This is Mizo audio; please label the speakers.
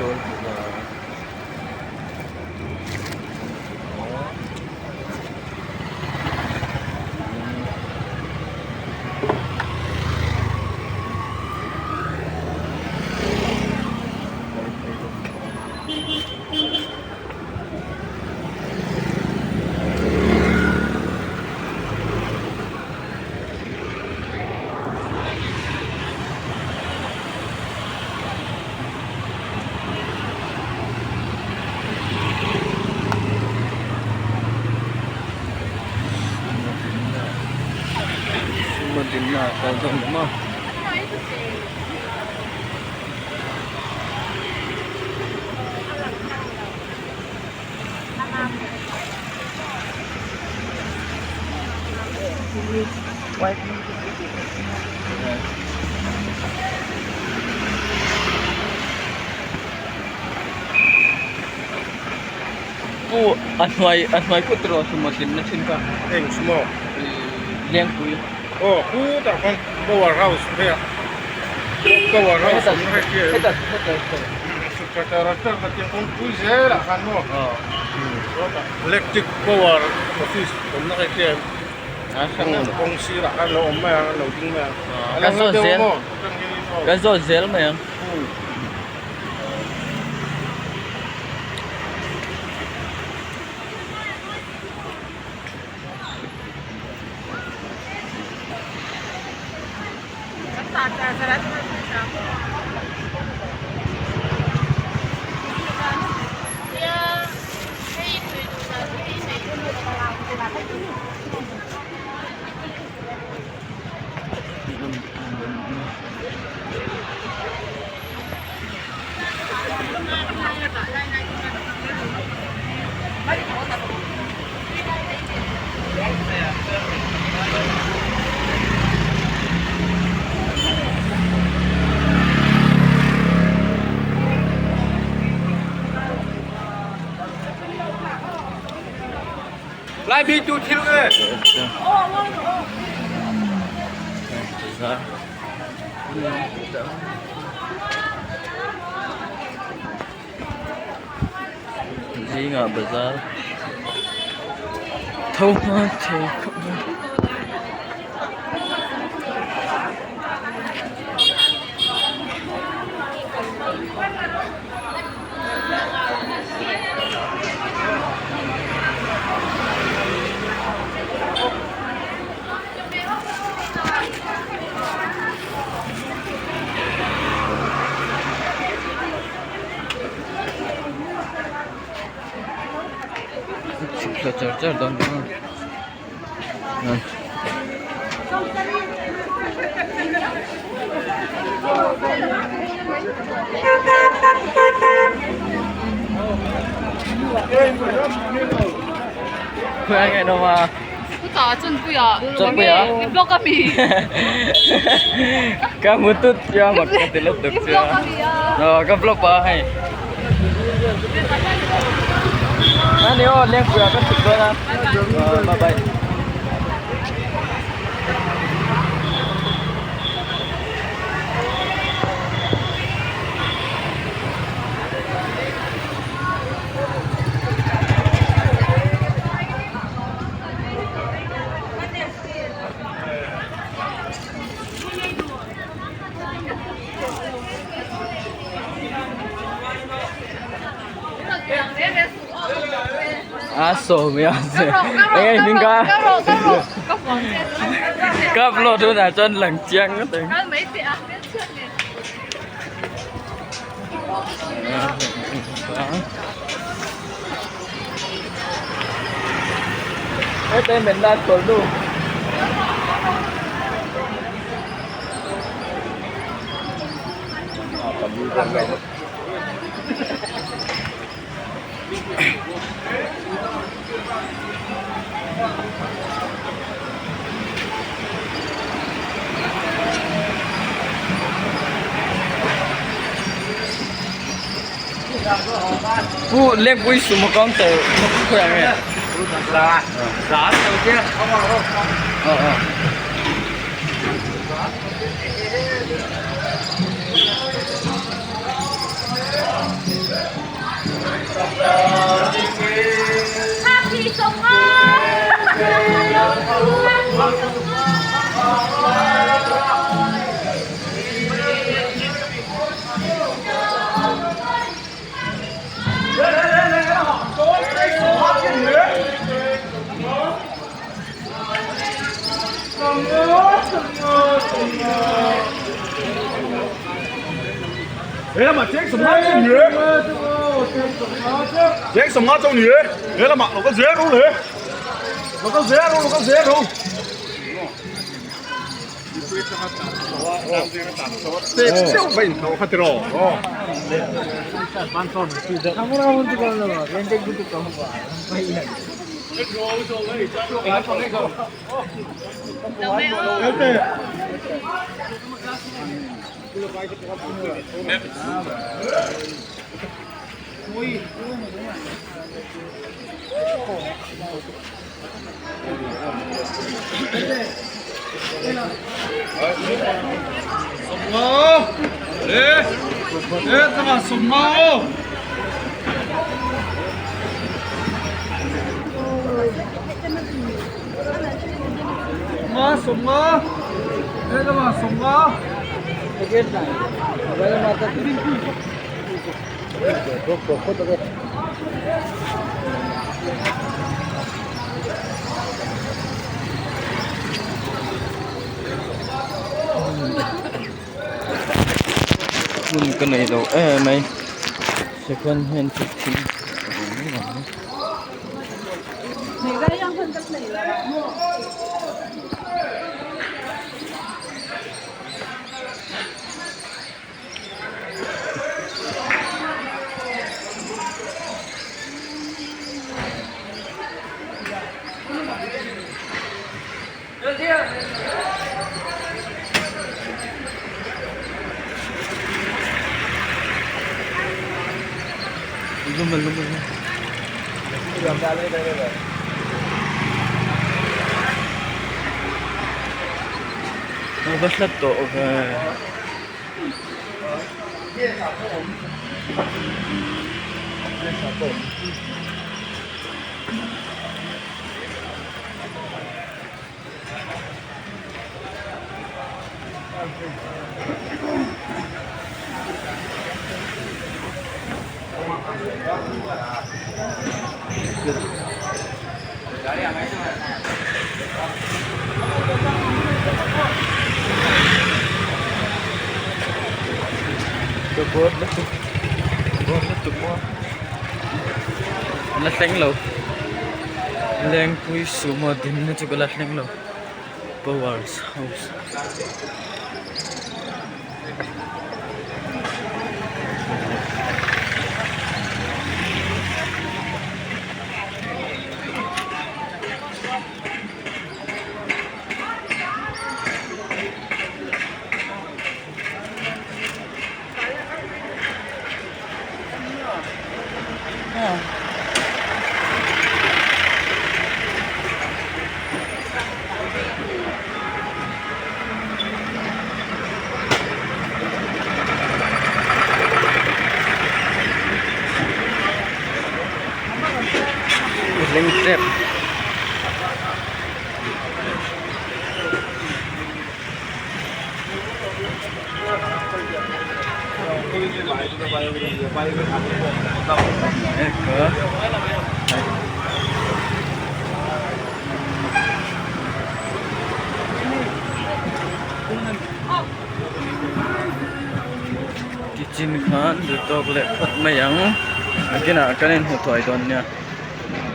Speaker 1: Aizawl bazar Suma dinna a kal dawn ni maw. Pu a hnuai a hnuai kut erawh sumo dinna thin kha.
Speaker 2: Eng sumo?
Speaker 1: Lengpui.
Speaker 2: Aw khutah khan power house phei a power house awm na hei
Speaker 1: Hetah hetah hetah.
Speaker 2: Kawngpui zelah khan maw electric power office awm na hei kawng sirah khan lo awm mai ang lo ding mai ang
Speaker 1: Kan zawt zel kan zawt zel mai ang.
Speaker 2: Lai bi tu thil nge.
Speaker 1: Zingah bazar tho hma thei khawp mai. Chhuk thla char char dawn bawk a. Khawi nge nawm a? Chawnpuia? Ka hmu tut chu a mak ka ti lutuk chu a. Aw ka vlog a hei. Ani aw Lengpuia ka chhuk dawn a. Bye bye. A sawm ya se eng hming ka ka vlog tunah chuan lang chiang ngawt ang. Heta hi men la thawl nu. Pu Lengpui sumo counter khawiah nge? Aw aw. Hmun ka nei lo em mai second hand thil A va hlat tawh ve. Ka bawt lutuk bawt lutuk maw la thleng lo Lengpui sumo dinna chu ka la thleng lo power house. Leng tep. Tichin khan duhtawk leh phawt mai ang nakinah kan inhmu thuai dawn nia.